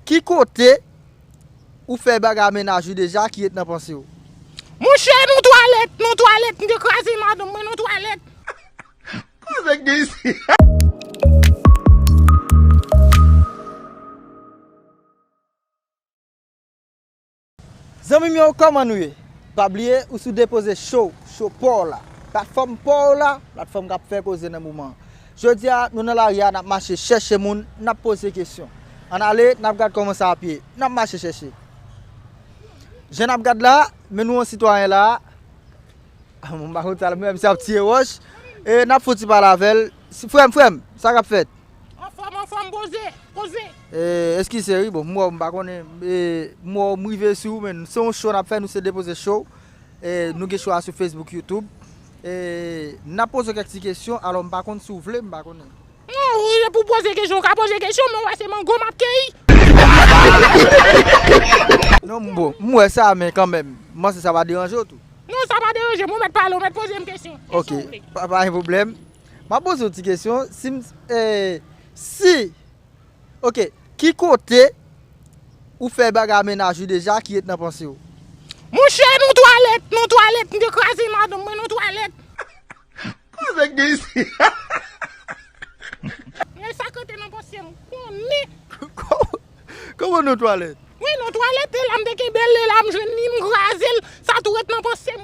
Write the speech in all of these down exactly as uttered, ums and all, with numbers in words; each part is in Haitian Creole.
ki kote ou fè bagay mennaj ou deja ki ret nan panse w? Monchè, nan twalèt, nan twalèt, m te kraze madanm mwen nan twalèt. Koze k gen isi? Zanmi m yo, kòman nou ye? Pa bliye, ou sou Depoze Show, show pa w la. Platfòm pa w la, platfòm k ap fè koze nan moman an. Jodi a, nou nan lari a, n ap mache chèche moun, n ap poze kesyon. Ann ale, n ap gad kòman sa ap ye. N ap mache chèche. Jan n ap gad la, men nou yon sitwayen la, ah, m pa konn sa, mwen menm se ap tiye wòch. E n ap fouti pale avè l. Si, frè m, frè m, sa k ap fèt? Anfòm, anfòm, poze, poze. E, eskize, wi, bon, m wè w, m pa konnen, e, m wè w, m rive sou ou, men se yon show n ap fè, nou se Depoze Show. E, nou gen show a sou Facebook, YouTube. E, n ap poze w kèk ti kesyon, alò m pa konn si w vle, m pa konnen. Non, ou ye pou poze kesyon, ou ka poze kesyon, men w wè se mango m ap keyi. Non, m bon, m wè sa, men kanmenm, m panse sa pa deranje w tou. Non, sa pa deranje m, ou mèt pale, ou mèt poze m kesyon. Ok, kesyon w vle. Pa, pa gen pwoblèm. M ap poze w ti kesyon, si m, e, si, ok, ki kote ou fè bagay mennaj ou deja ki ret nan panse w? Monchè, nan twalèt, nan twalèt, m te kraze madanm mwen nan twalèt. Koze k gen isi? Men sa k rete nan panse m, konnen. Kò-, kòman nan twalèt? Wi, nan twalèt, e la m te kenbe l, e la m jwenn li, m kraze l, sa tou ret nan panse m.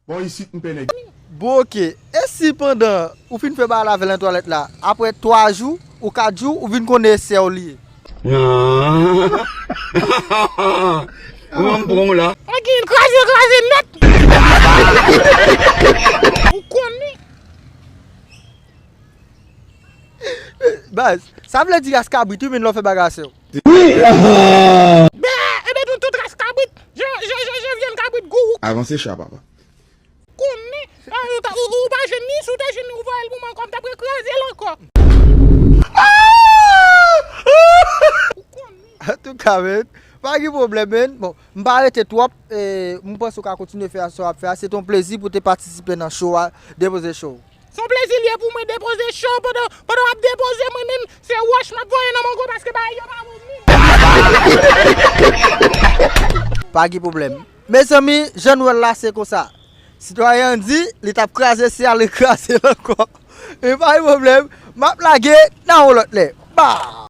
Bon, isit m pè nèg. Bon, ok. E si pandan ou fin fè bagay la avè l nan twalèt la, apre twa jou ou kat jou, ou vin konnen e sè w li ye? Ou an pran w la. Mwen gen kraze, kraze nèt. Ou konnen. Baz, sa vle di ras kabrit, wi, men lè w fè bagay a sè w. Wi! Ben, ebe, tout, tout ras kabrit. Je, je, je, je vyann kabrit gou. Avanse cha, papa. Konnen, ou, ou, ou pa jwenn ni, si w te jwenn ni, ou voye l pou mwen ankò, m t ap rekraze l ankò. Ou konnen. Antouka, men, pa gen pwoblèm, men. Bon, m pa rete twòp, e, m panse w ka kontinye fè sa w ap fè a. Se te yon plezi pou te patisipe nan show a, Depoze Show. Se yon plezi l ye pou mwen Depoze Show pandan, pandan w ap depoze mwen menm, se wòch m ap voye nan mango paske bagay yo pa bon moun. Pa gen pwoblèm. Mezanmi, jan nou wè l la, se konsa. Sitwayen an di, li t ap kraze, se al kraze l ankò. E pa gen pwoblèm, m ap lage nan yon lòt lè. Ba!